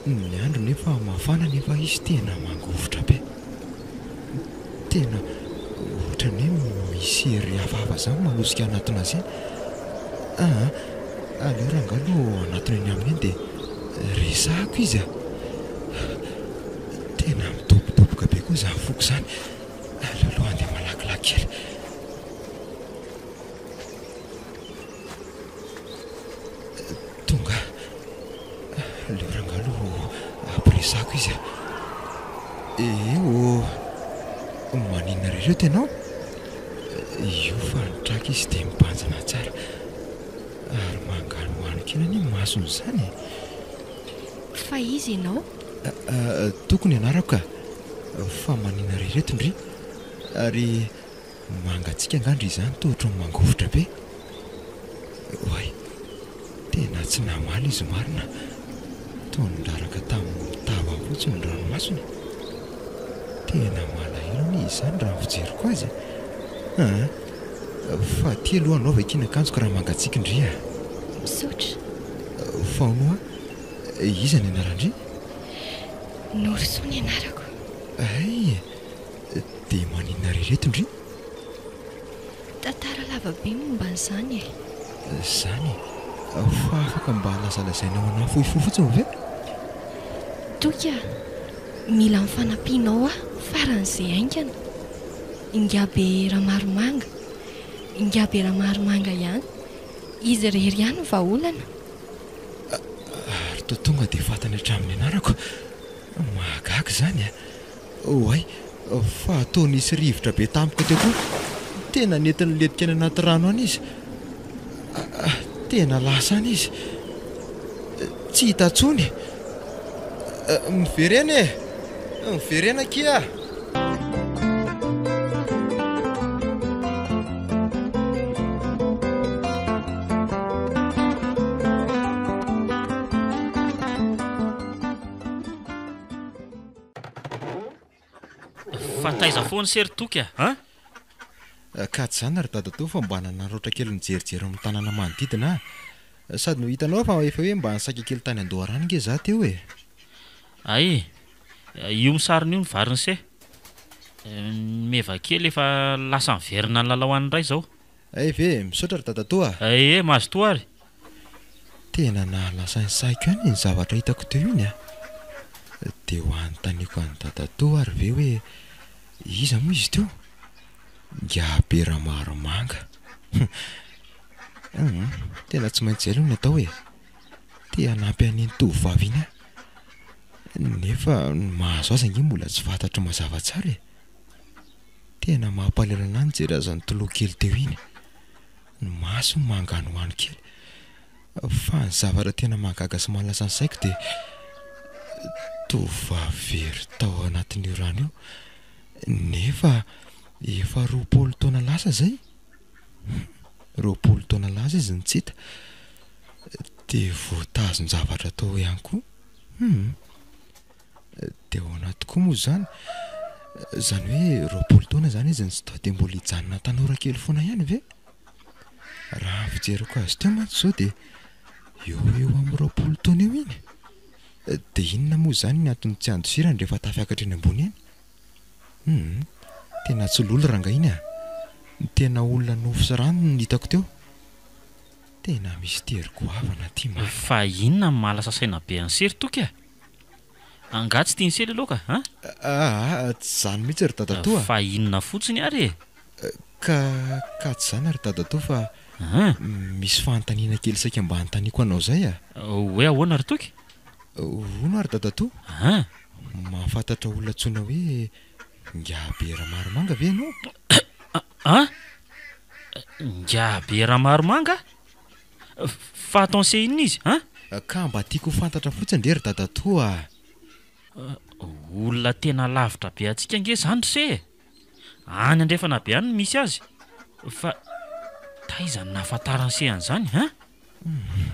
Ny andro nefa mafana nefa izy tena mangovitra be. Tena ohatran'ny hoe misy hery hafahafa izany manosika hanatona azy eny. Aa, aleo rangahy aloha hanatona eny aminy eny dia resahako izy a! Tena midobodoboka be koa izany foko izany. Aleo aloha handeha malakilaky kely. Tonga. Aleo rangahy aloha ampiresahako izy a. Ee ô. Maninona re ireto ianao? Io fa nitraka izy dia mibanjina tsara. Ary manganohano kely anie ny masony izany e. Fa iza ianao? Toko ny anarako ka. Fa maninona re ireto ndry? Ary Mangatsiaka angaha ndry izany toa ohatran'ny mangovitra be. Oay, tena tsy namaly izy marina. Toa niraraka tamin'ny tavany fotsiny ny ranomasony. Tena malahelo anie izy izany raha ny fijeriko azy e. Aa, fa aty aloha anaovy akia ny akanjoko raha mangatsiaka ndry a. Misaotra. Fa hono hoa, iza ny anaran-dry? Norosoa ny anarako. Hay e! Dia maninona re ireto ndry? Tantara lava be momba an'izany e! Izany e! Fa afaka mba lazalazainao anah fohifohy fotsiny ve? Toky a! Mila ny fanampianao aho faran'izay haingana. Ingahibe Ramaromanga, Ingahibe Ramaromanga ihany. Izy irery ihany no vahaolana. Ary toa tonga dia fantany hatramin'ny anarako. Mahagaga izany a! Oay, fa toa nisy rivotra be tampoka teo koa. Tena nety nilentika any anaty rano any izy. Tena lasa any izy. Tsy hita intsony. Miverena e! Miverena akia! Fa taiza foana se ry Toky a? An? Ka tsy izany ry dadatoa fa mba nanararaotra kely nijerijery amin'ny tanàna manodidina aho. Sady no hitanao fa efa hoe mba nisaika kely tany an-doharano ange za teo e. Hay, io misarona io ny varin'i se. Ny meva kely efa lasa niverina nilalao any indray izao. Hay ve, misaotra ry dadatoa a! Ee, mazotoa ary! Tena nahalasa ny saiko ihany iny zavatra hitako teo iny a! Dia ho anontaniako an'i dadatoa ary ve hoe iza moa izy teo? Ingahibe Ramaromanga. Hum, tena tsy maintsy izay aloha ny atao e! Te hanampy an'iny tovovavy iny aho. Nefa ny mahazo azy ange mbola tsy fantatro mazava tsara e! Tena mampalahelo anah nijery azy nitoloha kely teo iny. Ny masony manganohano kely. Fa ny zavatra tena mahagaga sy mahalasa ny saiko dia tovovavy very tao anatin'io rano io nefa efa 20 taona lasa izay. 20 taona lasa izy no tsy hita. Dia voatazon-javatra tao ihany koa. Hum. Dia ahoana tokoa moa izany? Izany hoe 20 taona izany izy no tsy tao dia mbola hijanona tanora kely foana ihany ve? Raha ny fijeriko azy teo mantsy izao dia eo ho eo amin'ny 20 taona eo iny. Dia inona moa izany ny antony tsy handosirany rehefa tafiakatra eny ambony eny? Hum, tena tsy lolo rangahy iny a! Tena olona nofo sy rano no hitako teo. Tena mistery goavana ity marina. Fa inona no mahalasa saina be an'i se ry Toky a? Angaha tsy tian'i se le laoka an? Aa, tsy izany mihitsy ry dadatoa a! Fa inona fotsiny ary e? Ka, ka tsy izany ry dadatoa fa misy fanontaniana kely saika mba hanontaniako anao izay a! Hoe ahoana ry Toky? Hono ary dadatoa, mahafantatra olona antsoina hoe Ingahibe Ramaromanga ve ianao? An? Ingahibe Ramaromanga? Fa ataon'se inona izy an? Ka mba tiako ho fantatra fotsiny re ry dadatoa a! Olona tena lavitra be antsika ange izany ry se e! Any andrefana be any no misy azy. Fa taiza no nahafantaran'se an'izany an?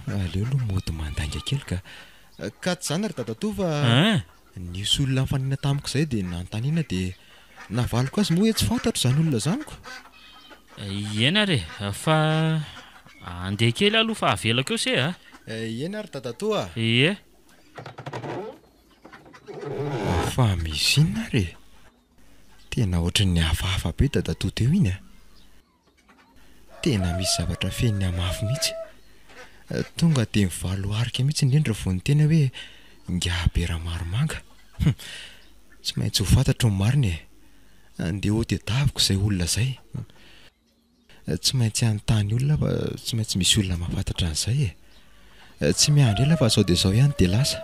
Aleo aloha mody mandainga kely ka. Ka tsy izany ry dadatoa fa Nisy olona nifanena tamiko izay dia nanontaniana dia navaliko azy moa hoe tsy fantatro izany olona izany ko. Eny ary e, fa andeha kely aho aloha fa avelako eo se a. Eny ary dadatoa a. Ie. Fa misy inona ary e? Tena ohatran'ny hafahafa be dadatoa teo iny a. Tena misy zavatra feno hamafy mihitsy. Tonga dia mivaloharika mihitsy indrindra vao niteny aho hoe Ingahibe Ramaromanga. Hum! Tsy maintsy ho fantatro ny marina e! Andeha hotedaviko izay olona izay. Tsy maintsy hanontany olona aho fa tsy maintsy misy olona mahafantatra an'izay e! Tsy miandry ela fa sao dia izao ihany dia lasa.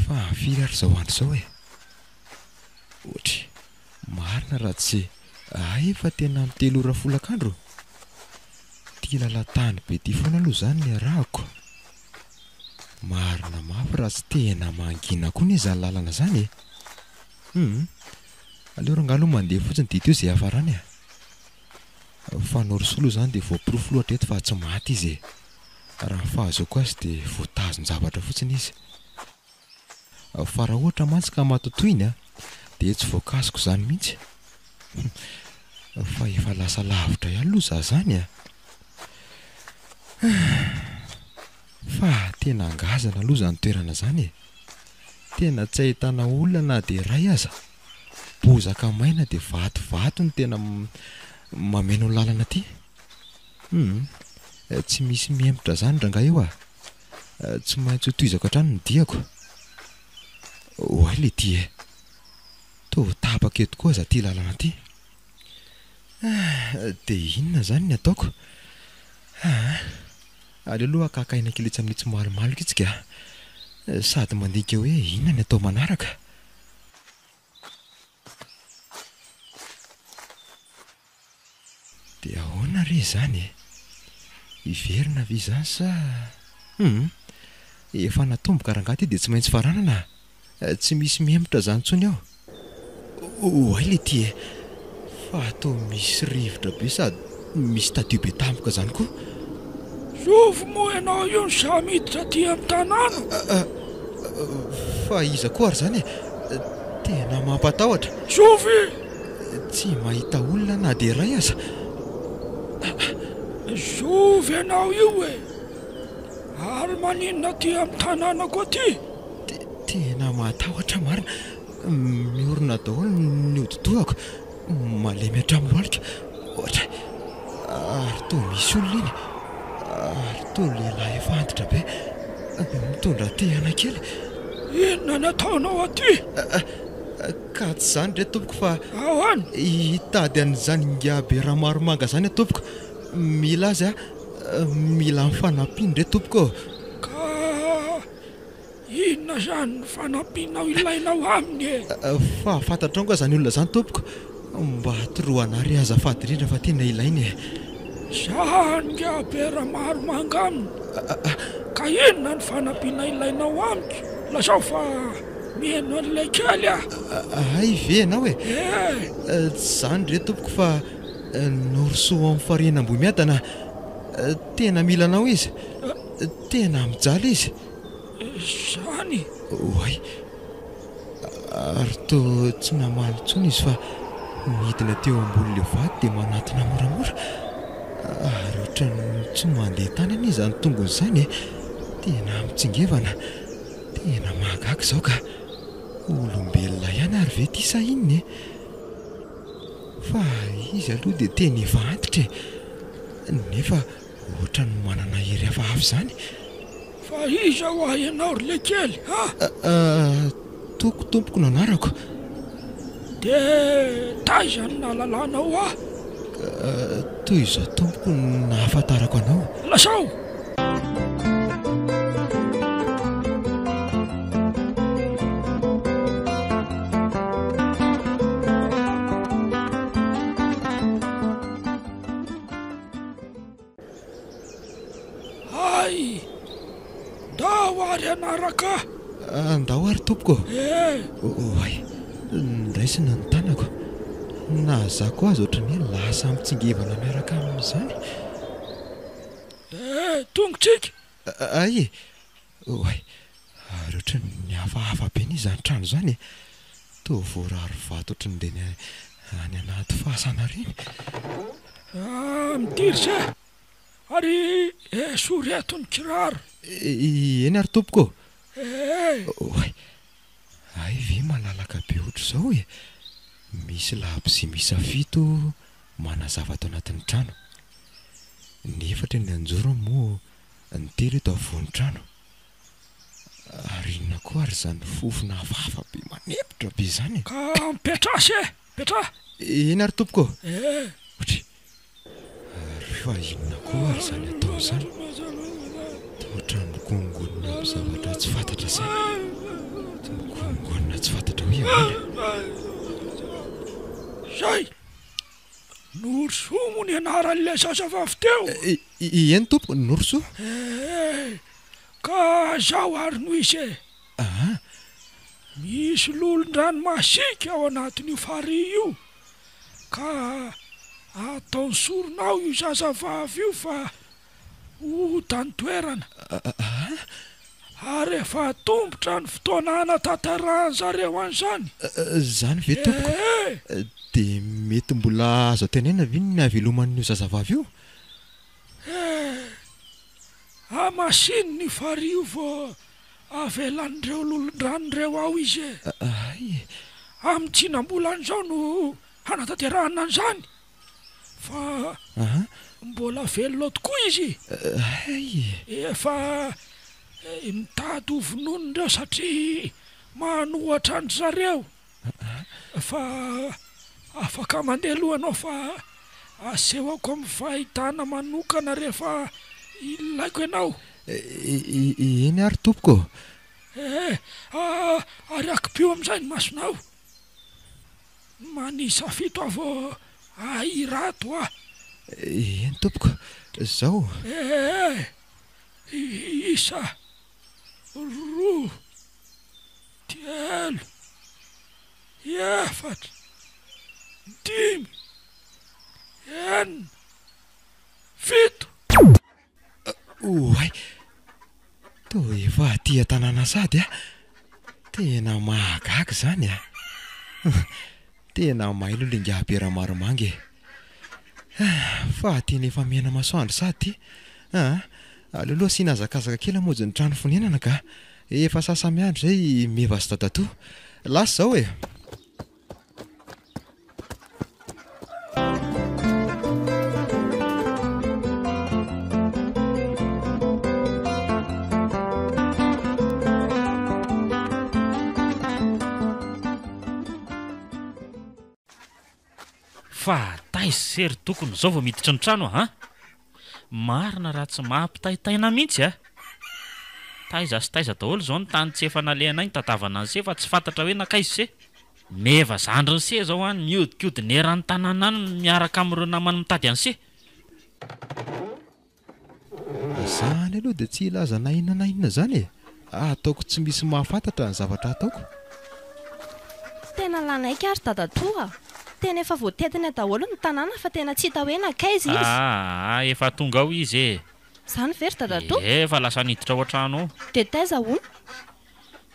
Fa firy ary izao andro izao e? Ohatry, marina raha tsy hay efa tena amin'ny telo ora folakandro. Ity lalan-tany be ity foana aloha izany no iarahako. Marina mafy raha tsy tena mangina koa anie izany lalana izany e! Hum! Aleo rangahy aloha mandeha fotsiny dia hita eo izay hiafarany a! Fa Norosoa aloha izany dia voaporofo aloha hatreto fa tsy maty izy e! Raha ny fahazoako azy dia voatazon-javatra fotsiny izy. Fa raha ohatra mantsy ka matotoiny a, dia tsy voakasiko izany mihitsy. Fa efa lasa lavitra ihany aloha za zany a. Fa tena ngazana aloha izany toerana izany e. Tena tsy ahitana olona na dia iray aza. Bozaka maina dia vatovato no tena mameno ny lalana aty. Hum, tsy misy mihemotra izany rangahy io a. Tsy maintsy ho tohizako hatrany ny diako. Oay le ty e! Toa tapaka eto koa aza ty lalana ty. Dia inona izany ny ataoko? Aa! Aleo aloha hakaka aina kely etsy amin'itsy malomaloka itsy ka! Sady mandinika hoe inona ny atao manaraka. Dia ahoana re izany e? Hiverina ve izany sa. Hum! Efa natomboka rangahy ity dia tsy maintsy faranana a! Tsy misy mihemotra izany intsony ao. Oay le ty e! Fa toa misy rivotra be sady misy tadio be tampoka zany koa. Zovy moa ianao io no sahy miditra aty amin'ny tanàna? Fa iza koa ary izany e? Tena mampatahotra. Zovy! Tsy mahita olona na dia iray aza. Zovy ianao io e! Ary maninona aty amin'ny tanànako aty? Tena mahatahotra marina. Miorina daholo ny hodi-dohako, malemy hatramin'ny lohalika. Ohatra, ary toa misy olona iny, ary toa lehilahy efa antitra be, mitondra tehana kely. Inona no ataonao aty? Ka tsy izany re tompoko fa. Ahoana? Hitady an'izany ingahibe Ramaromanga izany aho tompoko. Mila azy aho, mila ny fanampiany re tompoko ô. Ka Inona izany ny fanampianao ilainao aminy e? Fa fantatrao nga izany olona izany tompoko? Mba toroana ary azafady indrindra fa tena ilaina e! Zany nga be Ramaromanga aminy? Ka inona ny fanampiana ilainao amiko? Lazao fa mihaino an'ilay kely aho. Hay ve ianao e? E! Tsy izany re tompoko fa Norosoa ao amin'ny farihin'Ambohimiadana. Tena mila anao izy. Tena mijaly izy. Izany? Oay! Ary toa tsy namaly intsony izy fa nidina teo ambonin'ilay vato dia manatona moramora. Ary ohatran'ny tsy mandeha tany anie izany tongony izany e! Tena mitsingevana. Tena mahagaga izao ka! Olombelona ihany ary ve ity sa inona e? Fa izy aloha dia tena efa antitra e! Nefa Ohatran'ny manana hery hafahafa izany. Fa iza hoa ianao ry lekely a? Toky tompoko no anarako. Dia taiza no nahalalanao ahy? Toy izao tompoko no nahafantarako anao. Lazao! Hay! Ndao ary hanaraka ahy! Andao ary tompoko ô! Eh! Oay! Noraisina ny tanako. Nahazako azy ohatran'ny hoe lasa mitsingevana miaraka aminy izany. Eh! Tongotsika! Hay e! Oay! Ary ohatran'ny hafahafa be anie izany trano izany e! Toa voarary vato ohatran'ireny any anaty fasana ireny. Ah, midira se! Ary esory eto ny kiraro. Eny ary tompoko ô! Ee! Oay! Hay ve malalaka be ohatr'izao e! Misy labozia miisa fito manazava ato anatin'ny trano. Ny efatra eny anjorony moa ny telo eto afovoan'ny trano. Ary inona koa ary izany fofona hafahafa be manempotra be izany e? Ka mipetraha se! Mipetraha! Eny ary tompoko ô! Ee! Otry! Ary fa inona koa ary izany atao izany? Toa ohatran'ny migongonona amin'ny zavatra tsy fantatra izany. Migongonona tsy fantatra hoe ahoana? Zay! Norosoa moa ny anaran'ilay zazavavy teo? Eny tompoko, Norosoa. Ee! Ka zao ary no izy e! Aa! Misy lolon-drano masiaka ao anatin'io farihy io, ka ataony sorona ao io zazavavy io fa ota ny toerana. Aa! Ary efa atombotra ny fotoana hanatanterahan-zareo an'izany. Izany ve tompoko? Ee! Dia mety mbola azo antenaina ve ny hahaveloman'io zazavavy io? Ee! Hamasino ny farihy io vao avelan'ireo lolon-drano ireo ao izy e! Hay e! Amin'ny tsinam-bolana izao no hanatanterahana an'izany fa mbola velona ao tokoa izy. Hay e! Efa mitady ho vonoina ireo satria manohatra an-dry zareo. Fa afaka mandeha aloha ianao fa asehoko amin'ny fahitana manokana rehefa ilaiko ianao. Eny ary tompoko ô. Ee, ary akipio amin'izay ny masonao. Manisa fito aho vao ahirato aho. Eny tompoko, zao. Ee, isa roa. Telo. Efatra, dimy, enina, fito. Oay! Toa efa aty an-tanàna sady a! Tena mahagaga izany a! Tena mailo ilay ingahy be Ramaromanga e! Fa tena efa mena masoandro sady ity a! Aleo aloha asiana hazakazaka kely hamonjy ny trano fonenana ka! Efa sasa-miandry izay i Meva sy Dadatoa. Lasa izao e! Fa taiza se ry tokony izao vao miditra ny trano a! Marina raha tsy mampitaitaina mihitsy a! Taiza sy taiza daholo izao ny tany tsy efa nalehanay nitadavana an'i se fa tsy fantatra hoe nankaiza se? Meva zandrin'i se izao any mihodinkodina eran'ny tanàna any miaraka amin'ireo namany mitady an'i se. Izany aloha dia tsy hilaza na inona na inona izany e! Ataoko tsy misy mahafantatra ny zavatra ataoko. Tena lanaiky ary dadatoa a! Tena efa voatetina daholo ny tanàna fa tena tsy hita hoe nankaiza izy. Aa efa tonga ao izy e! Izany ve ry dadatoa? Ee efa lasa niditra ao an-trano ao. Dia taiza hono?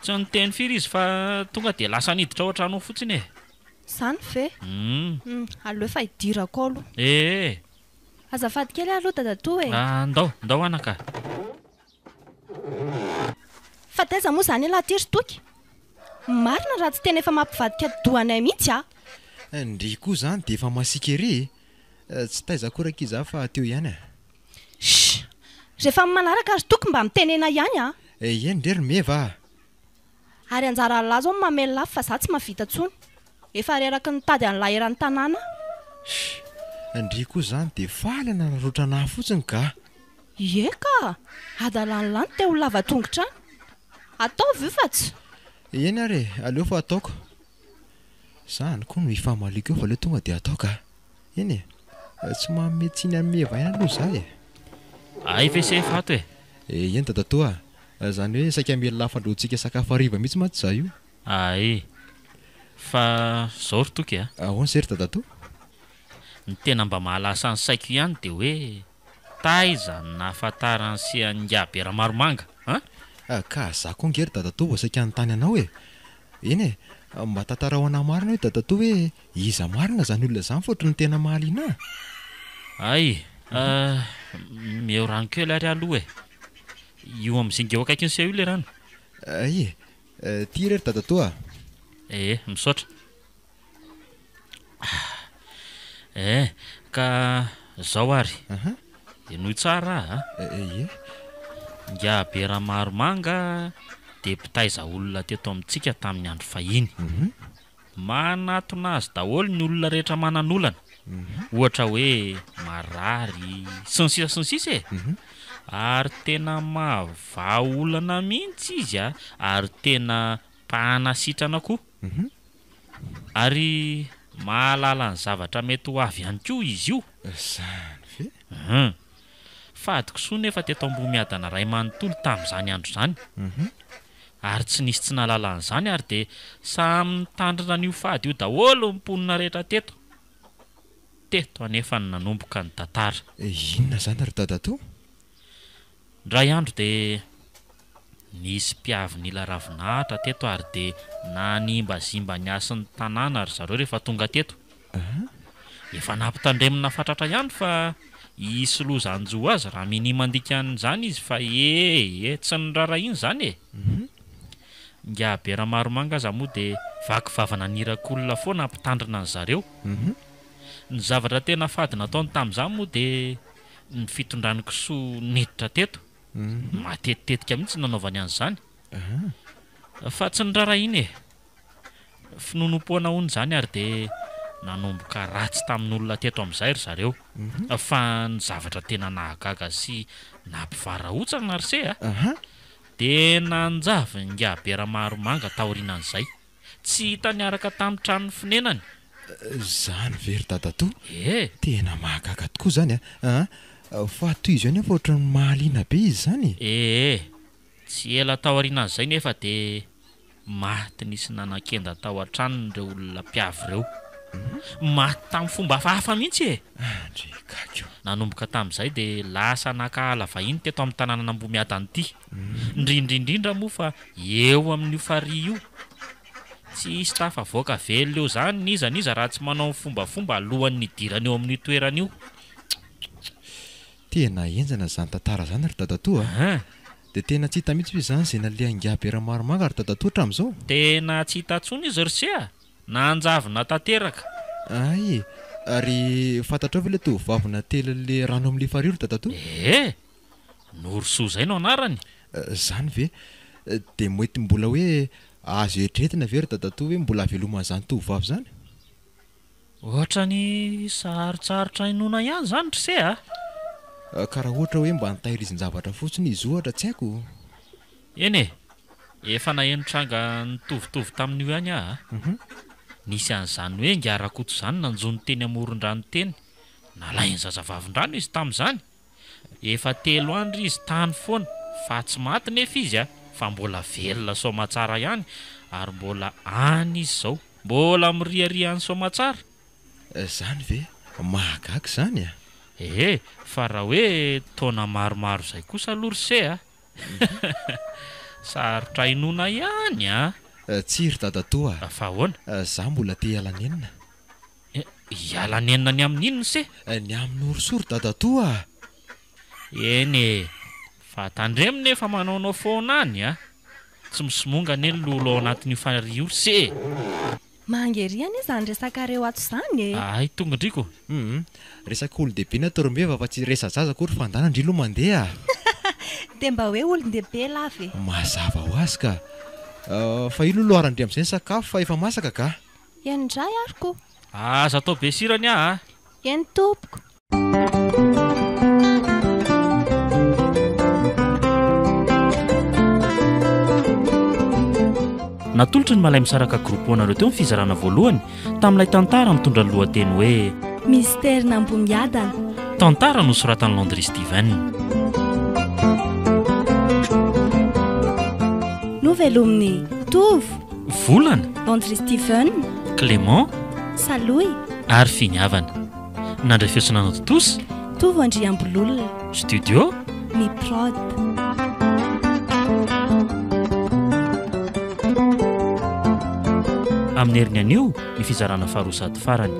Tsy niteny firy izy fa tonga dia lasa niditra ao an-trano ao fotsiny e! Izany ve? Hum. Aleo fa hidirako ao aloha. Ee. Azafady kely aloha dadatoa e! Ah, ndao, ndao anaka. Fa taiza moa izany ialahy ity ry Toky? Marina raha tsy tena efa mampivadika doha anay mihitsy a! Ndry koa izany dia efa masiaka ery e! Tsy taiza akory akia izaho fa teo ihany a! Shh! Rehefa amin'ny manaraka ry Toky mba mitenena ihany a! Eny re ry Meva a! Ary anjaran'lah zao ny mamely lafo fa za tsy mahavita tsony. Efa reraky ny nitady an'lah eran'ny tanàna aho. Shh! Ndry koa zany dia faly hanararaotra anah fotsiny ka! Ie ka! Adalan'lah no te ho lava tongotra any. Ataovy io fa tsy. Eny ary e, aleo fa ataoko. Zany koa no hifamaliako eo fa aleo tonga dia atao ka! Eny e! Tsy manome tsiny an'i Meva ihany aloha za e! Hay ve se efa ato e! Eny dadatoa a! Zany hoe saika hamely lafan-droantsika sakafo hariva mihitsy mantsy za io. Hay! Fa zao ry Toky a! Ahoana se ry dadatoa? Ny tena mba mahalasa ny saiko ihany dia hoe taiza no nahafantaran'i se an'ingahy be Ramaromanga an? Ka za koa ange ry dadatoa vao saika hanontany anao e! Eny e! Mba tantarao anah marina hoe dadatoa hoe iza marina izany olona izany fa ohatry ny tena mahaliana ahy. Hay! Meo rano kely ary aloha e! Io amin'ny zinga eo akaikin'ny seho io ilay rano. Hay e! Ty re ry dadatoa a! Ee, misaotra. Eh, ka zao ary. Henoy tsara a. Ie. Ingahy be Ramaromanga dia mpitaiza olona teto amintsika tamin'ny andro fahiny. Manatona azy daholo ny olona rehetra manan'olana. Ohatra hoe marary, sy ny sisa sy ny sisa e. Ary tena mahavaha olana mihitsy izy a, ary tena mpanasitrana koa. Ary mahalala ny zavatra mety ho avy ihany koa izy io. Izany ve? Hum. Fady kisoa nefa teto Ambohimiadana ray manontolo tamin'izany andro izany. Ary tsy nisy tsy nahalala an'izany ary dia samy nitandrina an'io fady io daholo ny mponina rehetra teto. Teto anefa no nanomboka ny tantara. Inona izany ry dadatoa? Indray andro dia nisy mpiavy nila ravinahitra teto ary dia nanimbazimba ny hasin'ny tanàna ry zareo rehefa tonga teto. Efa nampitandremina fatratra ihany fa hisy loza hanjo azy raha minia mandika an'izany izy fa ee tsy niraharahiany izany e! Ingahy be Ramaromanga aza moa dia vaky vava nanirak'olona foana hampitandrina an'zareo. Ny zavatra tena fady nataony tamin'izany moa dia ny fitondrany kisoa niditra teto, matetitetika mihitsy no nanaovany an'izany. Fa tsy niraharahiana e! Finoanoam-poana hono izany ary dia nanomboka ratsy tamin'olona teto amin'izay ry zareo. Fa ny zavatra tena nahagaga sy nampivarahontsana ry se a! Dia nanjavy ingahy be Ramaromanga taorianan'izay. Tsy hita niaraka tamin'ny trano fonenany. Zany ve ry dadatoa? Ee. Tena mahagaga tokoa zany a! Fa tohizo ihany fa ohatran'ny mahaliana be izy zany e! Ee. Tsy ela taorianan'izay nefa dia. Maty nisy nanakenda tao an-tranony ireo olona mpiavy ireo. Maty tamin'ny fomba hafahafa mihitsy e! Andry gaga o! Nanomboka tamin'izay dia lasa nankahala vahiny teto amin'ny tanànan'Ambohimiadana ity. Indrindra indrindra moa fa eo amin'io farihy io. Tsy hisy tafavoaka velona eo izany n'iza n'iza raha tsy manao ny fombafomba alohan'ny hidirana eo amin'io toerana io. Tena henjana izany tantara izany ry dadatoa a! Dia tena tsy hita mihitsy ve izany izay nalehan'i Ingahy be Ramaromanga ry dadatoa hatramin'izao? Tena tsy hita intsony izy ry se a! Nanjavona tanteraka. Hay e! Ary fantatrao ve ilay tovovavy natelin'ilay rano amin'ilay farihy ry dadatoa? Ee! Norosoa izay no anarany. Izany ve? Dia mety mbola hoe azo eritreretina ve ry dadatoa hoe mbola haveloman'izany tovovavy izany? Ohatrany sarotsarotra inoana ihany izany ry se a! Ka raha ohatra hoe mba nitahirizin-javatra fotsiny izy ohatra tsy haiko. Eny e! Efa naheno tranga nitovitovy tamin'io ihany aho a! Nisy an'izany hoe ingahy Rakoto izany nanjono teny amoron-drano teny, nalain'ny zazavavindrano izy tamin'izany. Efa telo andro izy tany foana fa tsy maty nefa izy a! Fa mbola velona soamatsara ihany ary mbola any izy izao. Mbola miriaria any Soamatsara? Zany ve? Mahagaga izany a! Ehe, fa raha hoe taona maromaro izay kosa aloha ry se a! Sarotra inoana ihany a! Tsia ry dadatoa a! Fa ahoana? Za mbola te hiala nenina. Hiala nenina ny amin'inona se? Ny amin'ny Norosoa ry dadatoa a! Eny e! Fa tandremo nefa manaonao foana any a! Tsy misomonga anie ny lolo ao anatin'io farihy io ry se e! Manga ery anie izany resakareo ato izany e! Hay tonga ndry ko! Hum! Resaka olon-dehibe ny atao ry Meva fa tsy resa-jaza akory fa andana ndry aloha mandeha a! Dia mba hoe olon-dehibe lahy ve? Mazava ho azy ka! Fa io aloha loharan-dry amin'izay ny sakafo fa efa masaka ka! Eny indray ary ko! Aza atao be sira ny ahy a! Eny tompoko! Natolotry ny Malaimisaraka Group ho anareo teo ny fizarana voalohany tamin'ilay tantara mitondra ny lohateny hoe Mystère-n'Ambohimiadana. Tantara nosoratan'i Landry Steven. Novelomin'i Tovo. Volana. Landry Steven. Clément. Salohy. Ary Finiavana. Nandray feo sy nanao tontosa. Tovo Andriambololona. Studio. Ny Prod. Amin'ny heriny anio, ny fizarana faharoa sady farany.